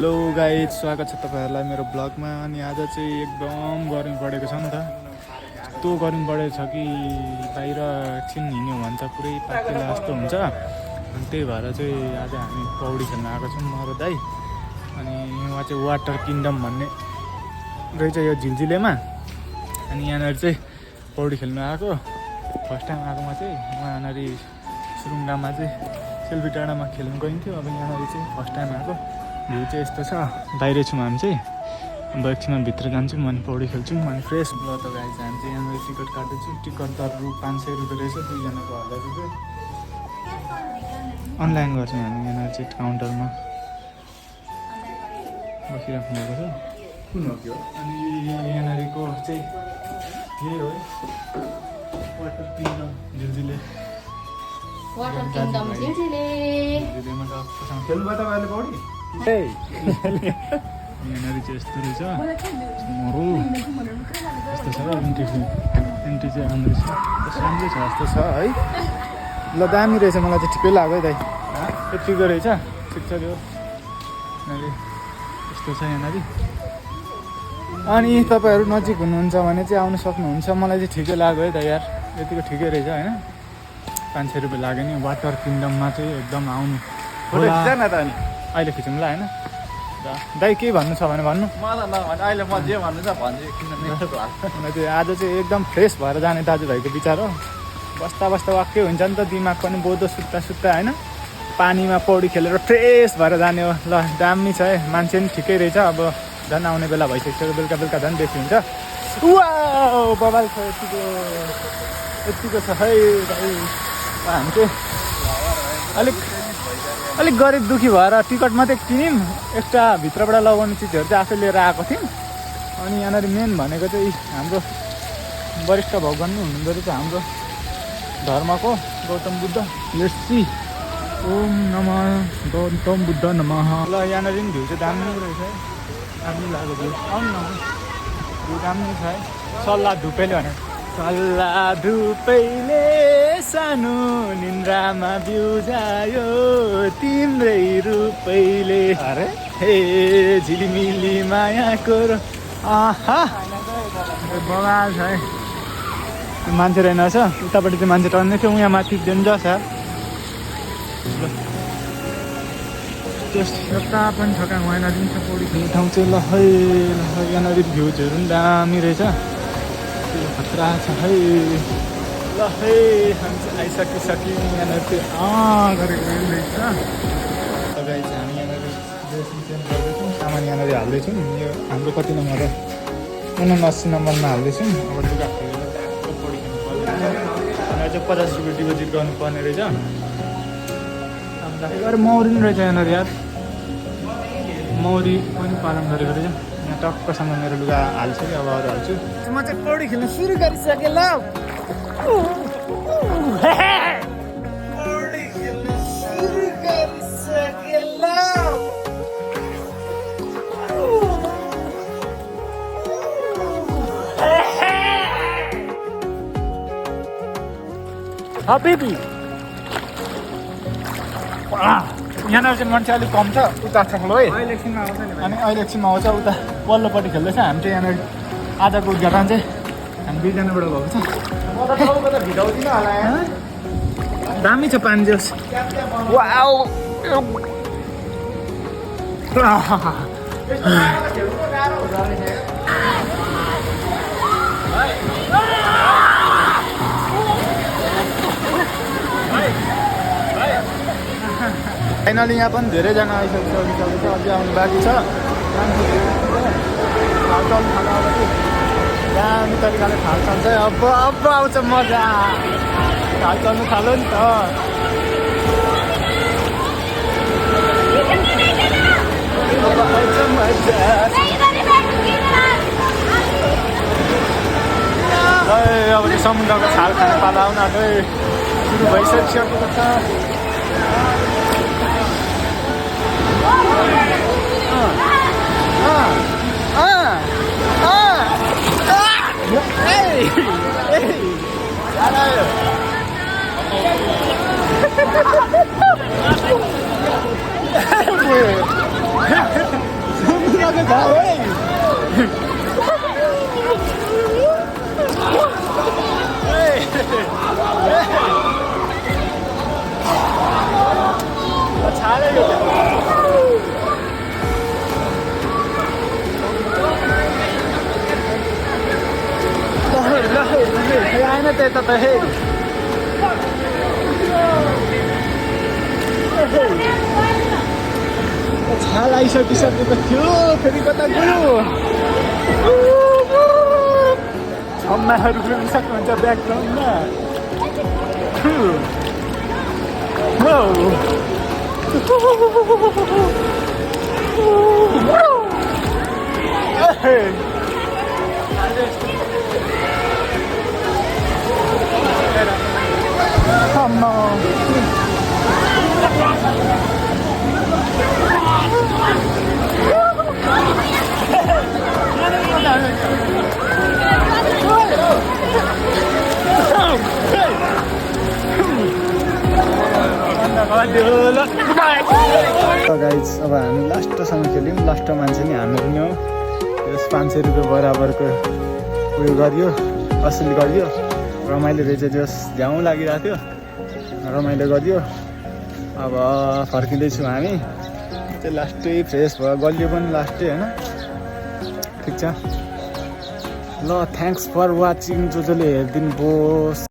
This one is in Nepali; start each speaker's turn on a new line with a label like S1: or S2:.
S1: हेलो गाइज, स्वागत छ तपाईँहरूलाई मेरो ब्लगमा। अनि आज चाहिँ एकदम गर्मी बढेको छ नि त। यस्तो गर्मी बढेको छ कि बाहिर एकछिन हिँड्यो भने त पुरै पाकिला जस्तो हुन्छ। अनि त्यही भएर चाहिँ आज हामी पौडी खेल्न आएको छौँ म र दाइ। अनि उहाँ चाहिँ वाटर किङडम भन्ने रहेछ यो झिलझिलेमा। अनि यहाँनिर चाहिँ पौडी खेल्न आएको फर्स्ट टाइम आएकोमा चाहिँ उहाँनिर सुरुङ्गामा चाहिँ सेल्फी डाँडामा खेल्नु गइन्थ्यो। अब यहाँनिर चाहिँ फर्स्ट टाइम आएको। भ्यू चाहिँ यस्तो छ, बाहिर छौँ हामी चाहिँ। अब एकछिनमा भित्र जान्छौँ अनि पौडी खेल्छौँ अनि फ्रेस। ल त गाइज, हामी चाहिँ यहाँनिर टिकट काट्दैछौँ। टिकट दर रु 500 रुपियाँ रहेछ, दुईजनाको 1000 रुपियाँ। अनलाइन गर्छौँ हामी यहाँनिर चाहिँ काउन्टरमा बसिराख्नु भएको छ। कुन हो त्यो? अनि यहाँनिरको चाहिँ यही हो water kingdom Jhiljile.
S2: Water kingdom Jhiljile.
S1: झिलझिलेमा त कसँग खेल्नुभयो तपाईँहरूले पौडी? यहाँनिर चाहिँ यस्तो रहेछ, मरु यस्तो छ। एन्ट्री चाहिँ राम्रो छ, राम्रै छ जस्तो छ है। ल दामी रहेछ, मलाई चाहिँ ठिकै लाग्यो है दाइ। यतिको रहेछ, ठिक छ त्यो। यस्तो छ यहाँनिर। अनि तपाईँहरू नजिक हुनुहुन्छ भने चाहिँ आउनु सक्नुहुन्छ। मलाई चाहिँ ठिकै लाग्यो है दाइ यार, यतिको ठिकै रहेछ होइन। 500 रुपियाँ लाग्यो नि वाटर किङडममा चाहिँ एकदम आउनु। अहिले खिचौँ ल होइन। दाइ केही भन्नु छ भने भन्नु।
S3: अहिले म जे भन्नु छ भन्छु।
S1: चाहिँ आज चाहिँ एकदम फ्रेस भएर जाने दाजुभाइको विचार हो। बस्दा बस्दा वाक्कै हुन्छ नि त, दिमाग पनि बोधो सुत्ता सुत्ता होइन। पानीमा पौडी खेलेर फ्रेस भएर जाने हो। ल दामी छ है, मान्छे पनि ठिकै रहेछ। अब झन् आउने बेला भइसक्यो, बेलुका बेलुका झन् बेसी हुन्छ। वाउ बबाल छ, यतिको छ है भाइ। हामी चाहिँ अलिक गरिब दुःखी भएर टिकट मात्रै किन्यौँ, एक्स्ट्रा भित्रबाट लगाउने चिजहरू चाहिँ आफै लिएर आएको थियौँ। अनि यहाँनिर मेन भनेको चाहिँ हाम्रो वरिष्ठ भगवान हुनुहुँदो रहेछ हाम्रो धर्मको, गौतम बुद्ध। Let's see. ओम नमः गौतम बुद्ध नमः। ल यहाँनिर पनि भ्यू चाहिँ दामी रहेछ है, दामी लाग्यो भ्यू। आउनु न, भ्यू दामी छ है। सल्लाह धुपैले भने सल्लाह धुपैले सानो निन्द्रामा बिउजायो तिम्रै रूपैले। अरे हे झिलिमिली मायाको आहा बगाल छ है। मान्छे रहेनछ उतापट्टि चाहिँ मान्छे टन्नै थियो, यहाँ माथि डेन्जर छ। यता पनि छ कहाँ यहाँनिर पनि छ पौडी खेल्ने ठाउँ चाहिँ। ल है यहाँनिर भ्युजहरू पनि दामी रहेछ, खतरा छ है। ल है हामी चाहिँ आइसकिसक्यौँ यहाँनिर चाहिँ गरेको रहेछ। तपाईँ चाहिँ हामी यहाँनिर ड्रेसिङ चेन्ज गर्दैछौँ, सामान यहाँनिर हाल्दैछौँ। यो हाम्रो कति नम्बर हो, 79 नम्बरमा हाल्दैछौँ। अब लुगा खोलेर पौडी खेल्नु पर्दैन। यहाँनिर चाहिँ 50 रुपियाँ डिपोजिट गर्नुपर्ने रहेछ। अरू मौरी पनि रहेछ यहाँनिर यार, मौरी पनि पालन गरेको रहेछ। यहाँ टक्कसँग मेरो लुगा हाल्छु कि अब अरू हाल्छु। म चाहिँ पौडी खेल्न सुरु गरिसकेँ। ल पौडी खेल्न सुरु गरिसकेँ। ल हबिबी यहाँनिर चाहिँ मान्छे अलिक कम छ, उता छ है। अनि अहिले एकछिनमा आउँछ, उता पल्लोपट्टि खेल्दैछ। हामी चाहिँ यहाँनिर आजको उद्घाटन चाहिँ हामी दुईजनाबाट भएको छ। दामी छ पानी जोस्। वाउ फाइनली यहाँ पनि धेरैजना आइसकिसकेको छ, अझै आउनु बाँकी छ। दामी तरिकाले थाल चल्छ। अब आउँछ मजा, थाल चल्नु थाल्यो नि त। अब आउँछ मजा। अब चाहिँ समुद्रको छाल खाने पाला आउन सुरु भइसकिसकेको छ। आएन त्यता त हे छाल आइसकिसकेको थियो फेरि कता गयो छम्माहरू पनि सक्नुहुन्छ ब्याकग्राउन्डमा Come on. गाइज अब हामी लास्टसम्म खेल्यौँ लास्ट मान्छे नि हामी पनि हो त्यस 500 रुपियाँ बराबरको उयो गरियो असुल गरियो रमाइलो रहेछ जस झ्याउ लागिरहेको थियो रमाइलो गरियो अब फर्किँदैछौँ हामी त्यो लास्टै फ्रेस भयो गलियो पनि लास्टै होइन ठिक छ ल थ्याङ्क्स फर वाचिङ जसले हेरिदिनु भयो